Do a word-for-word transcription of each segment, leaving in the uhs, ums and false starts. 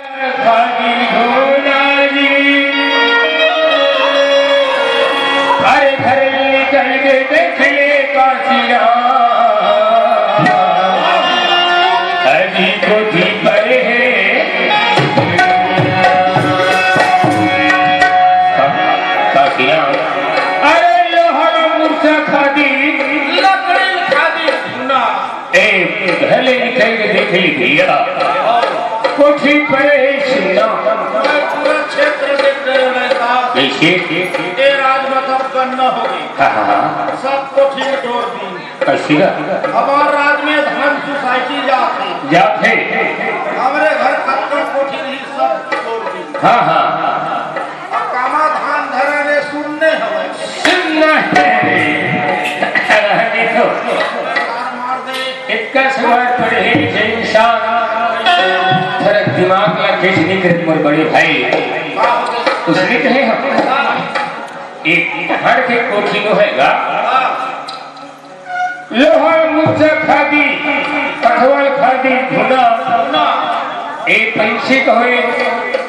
खादी धोना जी, अरे घर निकल के देख ले काशिया, अजी कोठी पर है काशिया। अरे लोहा मुर्चा खादी, लकड़ी खादी धोना। ए, घर ले निकल के देख ली भैया, कोठी पड़े है सुन्ना। मैं पूरा क्षेत्र देख रहे हैं साहब। कैसे? ये राज में सब गन्ना हो गई। हाँ, हाँ, हाँ। सब कोठी में जोड़ दी। कैसी का? हमारे राज में धान सोसाइटी जाते। जाते। हमारे घर कत्ता कोठी नहीं, सब जोड़ दी। हाँ, हाँ। अब कामा धान धरे ने सुनने हवे। सुनना है। देखो। मार दे। इतना सुभाव पड़े है, जय इंसान। थोड़ा दिमाग ला कैसे नहीं करे मोर बड़े भाई। उसने कहे हम। एक घर के कोठी नो हैगा। लोहा मुर्चा खादी, पठवल खादी धुना। ए पंछी कहोय,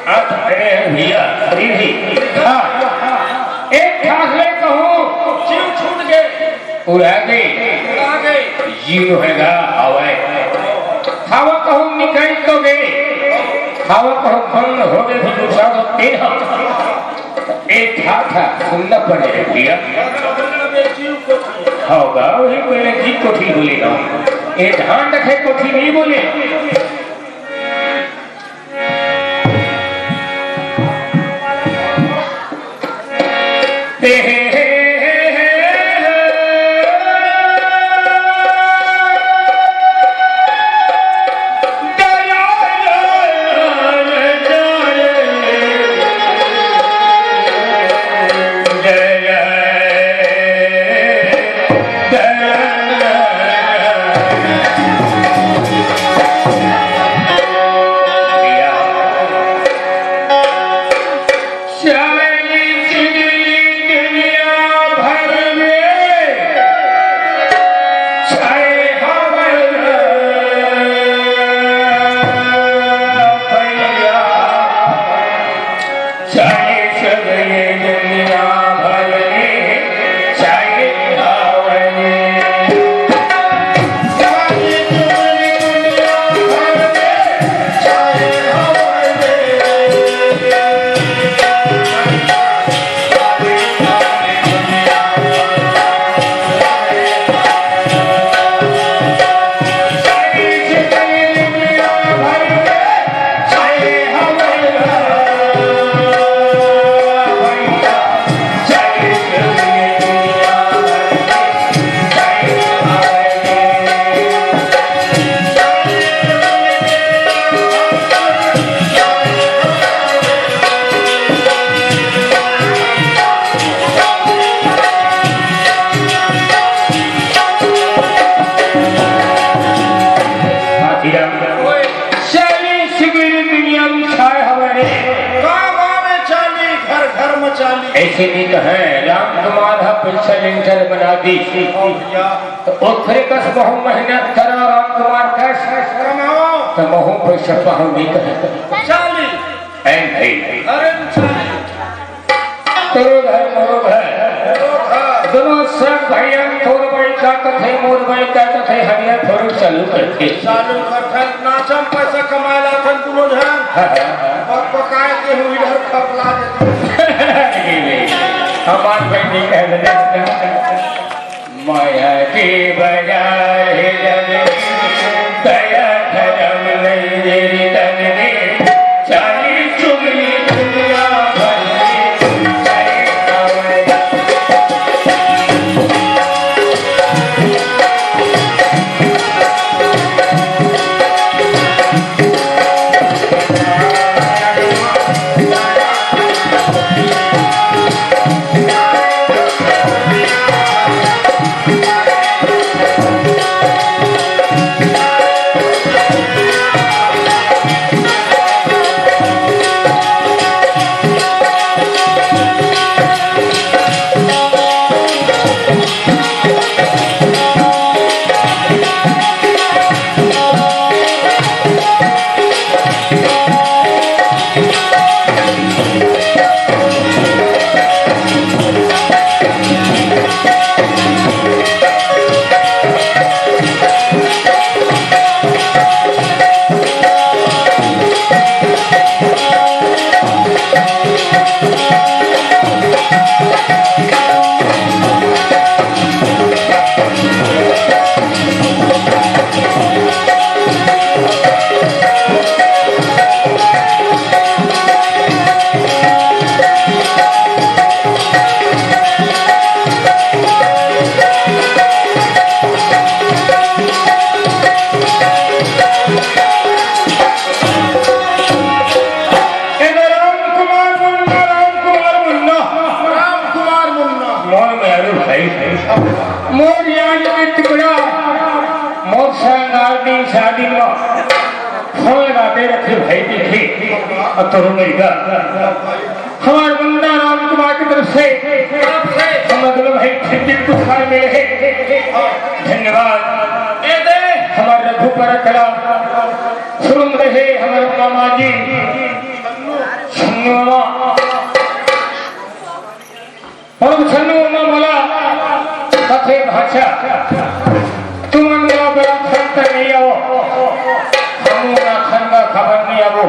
अत अरे भैया, अरे भी। हाँ। एक ठास ले कहूँ, जीव छूट गए। उड़ा गए। उड़ा गए। जीव हैगा, आवे। हवा कहूँ निकल तो गए। हवा कहूँ बंद हो गए, भी दूसरा तो तेरा। ए था, था, सुनना पड़े है भैया। होगा, वही पहले जी कोठी बोले हम। ए धान रखे कोठी नहीं बोले। हाथीराम। चालीस डिग्री दुनिया में छाए हवे रे। गाँव गाँव में चाली, घर घर में चाली। ऐसे नहीं कहे, राम कुमार हा पैसा लेंटर बना दी। और क्या? तो ओखरे कस महू मेहनत करा, राम कुमार कस। कमाओ। तो महू पैसा पाहू नहीं कहे। चाली। ऐ भाई। अरे चाली। तोरो घर, मोरो घर। दोनों सब भैया तोर बड़ी ताकत है, मोर बड़ी ताकत है, हरिया थोड़ी चालू करके। चालू कर, नाचम पैसा कमाए ला थन दोनों जन। हाँ, हाँ। और पकाए के हुई घर खपला देते। नहीं, नहीं। हमार भाई नहीं कह रहे। माया के बाजार है जग में, दया धर्म नहीं मेरी तन में, चालीस चुगली दुनिया भर में, चालीस सावन। फोन लगाते रखे भाई, देखे, अब तो रो नहीं गा। हमारे बंदा राम कुमार की तरफ से हमर दोनों भाई फिफ्टी पुरस्कार मिले हैं। धन्यवाद। ए दे। हमारे रघुपर कला सुन रहे हमारे मामा जी, छन्नू मामा। अउ छन्नू मामा बोला, कथे भांचा, तुमन मोला बड़ा खन त नइ आवो, हमू ना खन का खबर नइ आवो।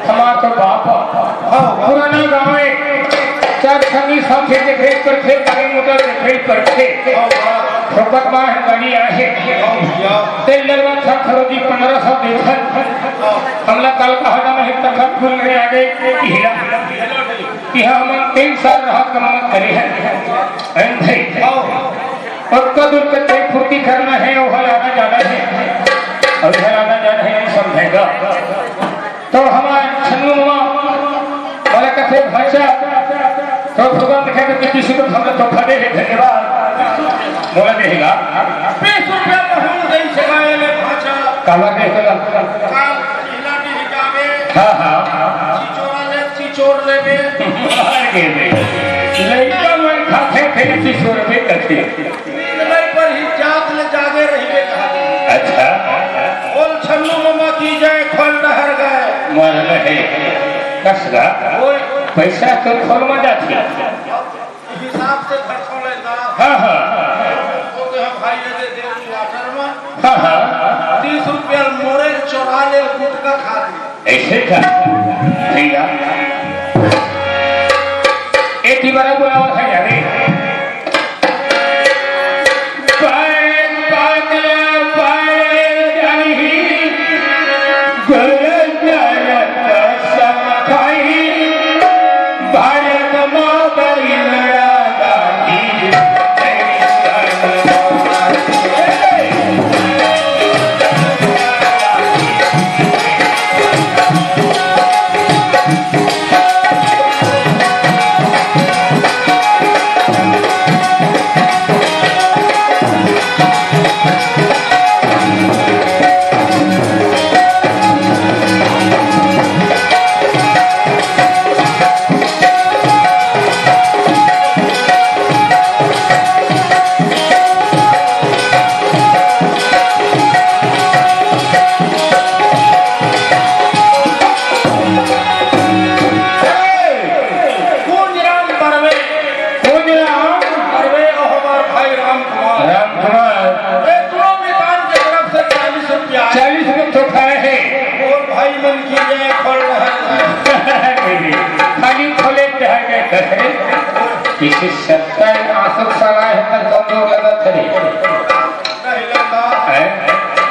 हमार तो बाप ह। पुराना गाँव हे, चार संगी साथी देखे परथे, गाड़ी मोटर देखे परथे। फोकट मा हे गाड़ी आहे। तेल डलवा था खरोजी पंद्रह सौ देखत। हमला कल कहा था, मैं तखत फूल में आ गए, हिला। कि हमन तीन साल रहत कमावत करे हन। अरे भाई, ओतका दूर के तेल फुर्ती करना हे, ओहर आना जाना हे, अउ इधर आना जाना हे, नहीं समझेगा। तो हमार छन्नू मामा बोला, कथे भांचा, तो भगवान देखे तो किसी को हम तो खड़े हैं, धन्यवाद। बोला देगा। बीस रुपया महूल दई से गाए ले भांचा। काबर देगा? काल पहिला दिन जावे। हाँ, हाँ। चिचोरा ले, चिचोर लेबे। मार के दे। लइका मन खाथे, फेर चिचोर पे करथे। नींद नहीं पर ही जात ले जागे रहिबे कहा। अच्छा। बोल छन्नू मामा की जय, खोल डहर गए। मर रहे। कस गा। ओए। पैसा तो खोल में जाथे। हिसाब से खर्चो लेता। हाँ, हाँ। ओके, हम भाई ये दे दे क्वार्टर में। हाँ, हाँ। तीस रुपया मोरे चोरा ले, गुटखा खा ले। ऐसे का भैया, एक ही बार बुलावा था यार। पाए पातला पाए जाही, गलत गलत कसम खाई, भारत माँ बड़ी लड़ा गांधी। कुंज राम बरवे। कुंज राम। बरवे और हमार भाई राम कुमार। राम कुमार। ये दोनों मितान के तरफ से चालीस रुपया। चालीस रुपया तो खाए हैं। और भाई मन की जय खोल रहा है। खाली खोले चाहे के करे। किसी सत्ता आंसू साला है पर कमजोर लगा थे। नहीं लगा। हैं?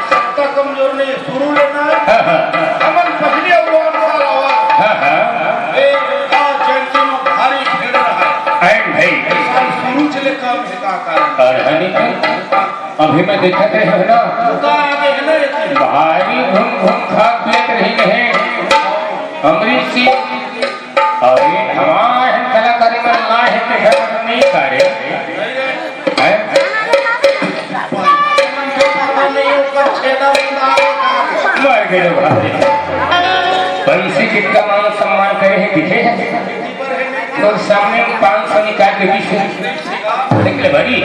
सत्ता कमजोर नहीं, शुरू लेना है। हाँ, हाँ। हमन पहले वो अंसार आवाज। हाँ, हाँ। ए, आ, जैसे में भारी खेल रहा है। हैं भाई। साल शुरू चले काम है का कारण। और हनी का? अभी मैं देखत रहे हूँ ना। तो आगे है ना ये चीज। भारी घूम घूम खा पियत रही है। अमरीश जी। अरे, हमार कलाकारी में ना है, तो है नहीं करे। हैं? मर गए भाई। पैसे जितना मान सम्मान करे हैं, दिखे हैं? तो सामने में पाँच सौ निकाल के बीस देख ले भाई।